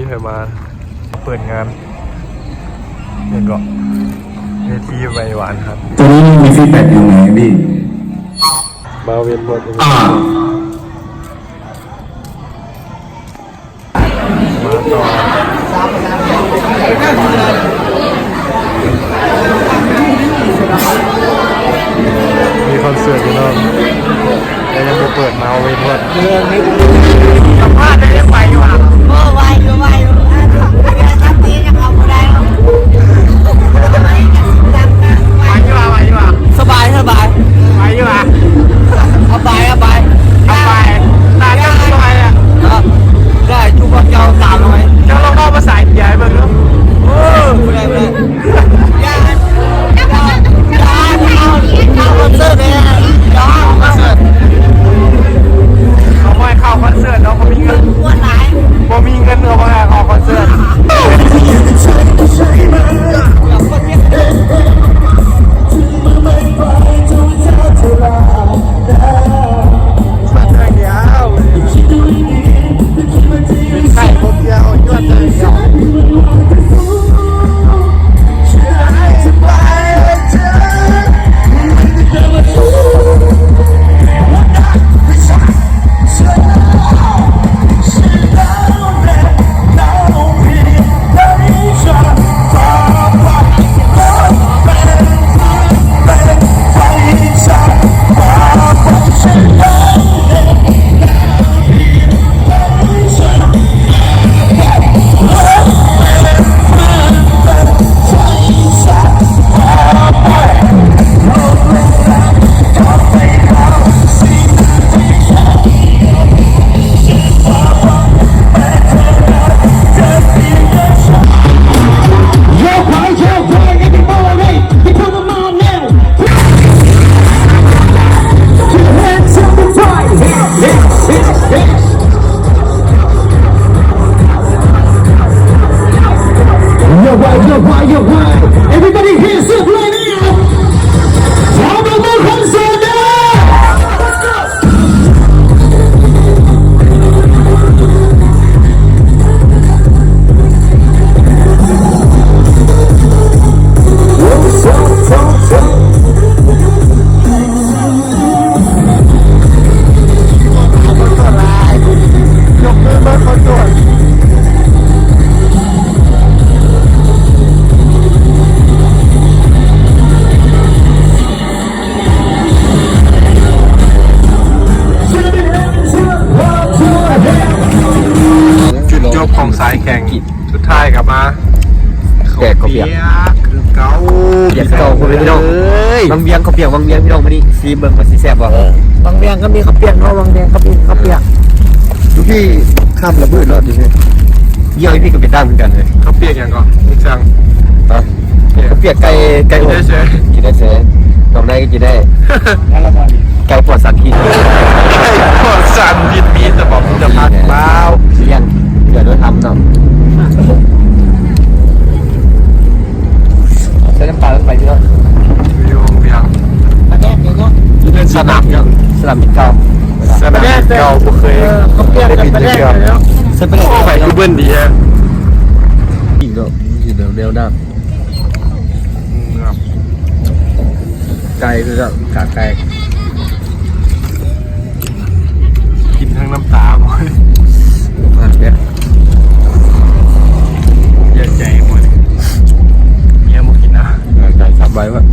ເພິ່ນມາເປີດງານ ຫຍັງເກາະ ເວທີໄວຫວານຄັບ. ໂຕນີ້ມີຟີດແບັກຢູ່ໄໝພີ່? ມາເວນເພິ່ນ ອ່າ ມາຕໍ່ ມີຄອນເສີດຢູ່ເນາະ ແຕ່ຍັງບໍ່ເປີດ ມາເວນເພິ່ນ ສຳພາດໄດ້ໄວຢູ່ຫວາ? ເອີ ໄວຢູ່ ໄວຢູ່ ເອີ ທຳດີຍັງເອົາບໍ່ໄດ້ ໄວຢູ່ຫວາ? ໄວຢູ່ຫວາ? ສະບາຍ ສະບາຍ ໄວຢູ່ຫວາ? ສະບາຍ ສະບາຍ ສະບາຍ ໜ້າຈະສະບາຍແຫຼະ ໄດ້ ຈຸກເຈົ້າສາມຮ້ອຍ ເຈົ້າລອງເວົ້າພາສາອິນເດຍໃຫ້ເບິ່ງເດີ ໂອ້ ບໍ່ໄດ້ ບໍ່ໄດ້ ເຂົ້າຄອນເສີດເດ້ ເຂົ້າຄອນເສີດ ເຂົາບໍ່ໃຫ້ເຂົ້າຄອນເສີດເນາະ ບໍ່ມີເງິນ ບໍ່ມີເງິນ ເຂົາບໍ່ໃຫ້ເຂົ້າຄອນເສີດ. ຈຸດຈົບຂອງສາຍແຂ່ງ ສຸດທ້າຍກໍມາ ແກະເຂົ້າປຽກ ເຂົ້າປຽກຄືເກົ່າ ປຽກຄືເກົ່າ ພໍ່ແມ່ພີ່ນ້ອງເອີຍ ວັງວຽງ ເຂົ້າປຽກວັງວຽງ ພີ່ນ້ອງ ມື້ນີ້ຊີມເບິ່ງວ່າຊິແຊບບໍ່? ເອີ ວັງວຽງກໍມີເຂົ້າປຽກເນາະ ວັງວຽງກໍມີເຂົ້າປຽກ ຢູ່ພີ້ຄ່ຳລະມືດເນາະ ຢູ່ພີ້ ຢູ່ພີ້ກໍເປັນຕ່າງຄືກັນເລີຍ ເຂົ້າປຽກຫຍັງເກາະ ອີກຢ່າງ ຮະ? ເຂົ້າປຽກໄກ່ ໄກ່ອົບ ກິນໄດ້ເສີຍ ກິນໄດ້ເສີຍ ໜອງໃນກໍກິນໄດ້ ໄກ່ປອດສານພິດ ໄກ່ປອດສານພິດ ມີແຕ່ບອກຄຸນນະພາບ ວ້າວ ລ້ຽງເພື່ອດ້ວຍທຳເນາະ ໃສ່ນ້ຳປາລົງໄປພີ່ນ້ອງ ວິວວຽງ ປາແດກເນາະ ຢູ່ເທິງສະໜາມເນາະ ສະໜາມບິນເກົ່າ ສະໜາມບິນເກົ່າ ບໍ່ເຄີຍ ເອີ ເຂົາປ່ຽນກັນປາແດກເນາະ ໃສ່ປາແດກ ໂອ້ ໄປຄືເບິ່ນດີແທ້ ອີກເນາະ ແນວ ແນວໜ້າ ໄກ່ຄືກັນ ຂາໄກ່ ກິນທັງນ້ຳຕາບໍ່ ມາກເດ້ ເຍາະໃຈບໍ່ ເມຍບໍ່ກິນນະ ອ່າ ຈ່າຍສາມຮ້ອຍເພິ່ນ